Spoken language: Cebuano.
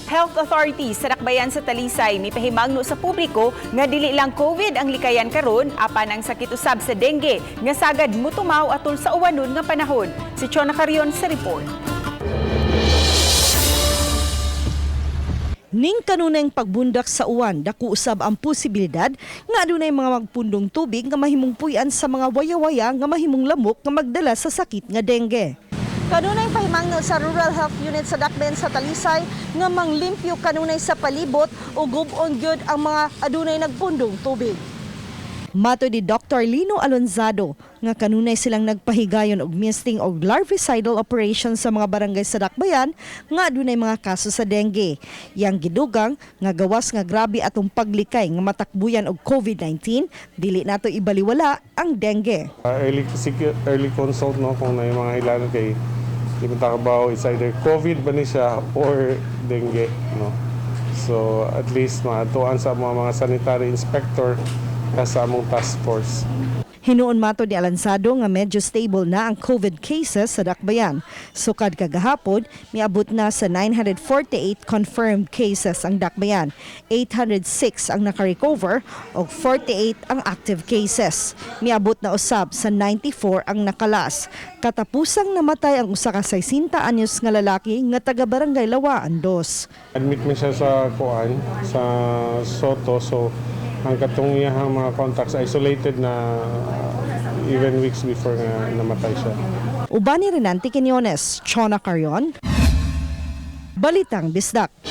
Health authorities sa Dakbayan sa Talisay mipahimangno sa publiko nga dili lang COVID ang likayan karon, apan ang sakit usab sa dengue nga sagad mutumaw atol sa uwanon nga panahon. Si Chona Carion sa report. Ning kanunayng pagbundak sa uwan, dako usab ang posibilidad nga adunay mga magpundong tubig nga mahimong puy-an sa mga waya-waya nga mahimong lamok nga magdala sa sakit nga dengue. Kanunay pahimangno sa Rural Health Unit sa Dakbayan sa Talisay nga manglimpyo kanunay sa palibot o gub-on gyud ang mga adunay nagpundong tubig. Matod ni Dr. Lino Alonzado nga kanunay silang nagpahigayon og misting og larvicidal operation sa mga barangay sa Dakbayan nga adunay mga kaso sa dengue. Yang gidugang nga gawas nga grabe atong paglikay nga matakbuyan og COVID-19, dili nato ibaliwala ang dengue. Early early consult, no, kung na yung mga ilan kay di mo takabaw, it's either COVID ba ni siya or dengue, no? So at least maatuan sa mga sanitary inspector sa among task force. Hinuon matod ni Alansado nga medyo stable na ang COVID cases sa Dakbayan. Sukad kagahapon, miabot na sa 948 confirmed cases ang Dakbayan. 806 ang nakarecover ug 48 ang active cases. Miabot na usab sa 94 ang nakalas. Katapusang namatay ang usa ka 60 anyos nga lalaki nga taga Barangay Lawaan 2. Admit man siya sa kuan, sa Sotto, so ang katong iyahang mga contacts isolated na even weeks before nga namatay siya. Uban ni Renante Quinones, Chona Carion, Balitang Bisdak.